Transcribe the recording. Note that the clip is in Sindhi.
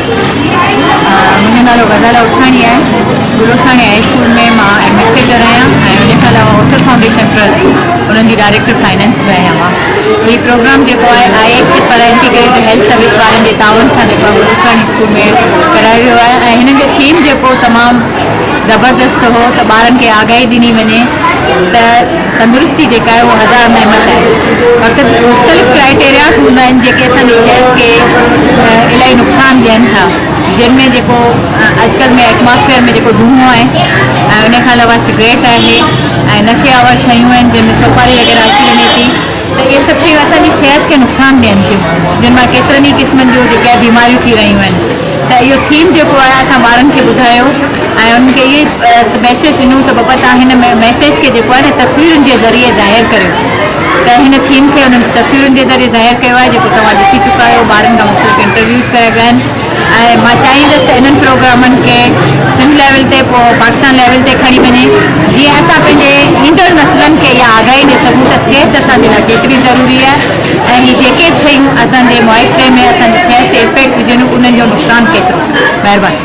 منهنجو نالو غزاله عرساڻي آهي. گل عرساڻي هائي اسڪول ۾ مان ايڊمنسٽريٽر آهيان ۽ ان کان علاوه اوسر فائونڊيشن ٽرسٽ انهن جي ڊائريڪٽر فائنانس به آهيان مان. هي پروگرام جيڪو آهي I H S وارا انٽيگريٽڊ هيلٿ سروس وارن جي تعاون سان جيڪو آهي گل عرساڻي اسڪول ۾ ڪرايو ويو آهي ۽ هنن جو ٿيم جيڪو تمام زبردست هو ته ٻارن کي آگاهي ڏني وڃي ته تندرستي جيڪا آهي اها هزار نعمت آهي. مقصد مختلف ڪرائيٽيرياز هوندا آهن جيڪي اسان جي صحت کي الاهي نقصان ڏين ٿا جن ۾ جيڪو اڄڪلهه ۾ ايٽماسفيئر ۾ جيڪو دونهون آهي ۽ ان کان علاوه سگريٽ آهي ۽ نشي آور شيون آهن جن ۾ سوپاري وغيره اچي وڃي ٿي ته اهي سڀ شيون اسان جي صحت کي نقصان ڏين ٿيون جن مان ڪيترن ئي قسمن جون جيڪي آهي بيماريون ٿي رهيون آهن ته اهو ٿيم جيڪو آهي اسان ٻارن کي ٻڌايو ۽ انهن کي اهو ميسيج ڏنو ته بابا توهان هن ميسيج کي جيڪو آهي نه تصويرن جي ذريعي ظاهر ڪريو ته هن ٿيم کي انهن تصويرن جي ذريعي ظاهر ڪيو آهي جيڪو توهان ڏسي چڪا آهيو ٻارن کان مختلف انٽرويوز ڪيا ويا آهن ۽ مان چاهيندس ته انهن پروگرامن کي سنڌ ليول تي پوء پاڪستان ليول تي کڻي وڃي جيئن اسان پنهنجي ايندڙ نسلن کي اها آگاهي ڏئي سگهون ته صحت اسان جي لاء ڪيتري ضروري آهي ۽ هي جيڪي به شيون اسان جي معاشري ۾ اسان جي صحت تي افيڪٽ وجهن انهن جو نقصان ڪيترو. مهرباني.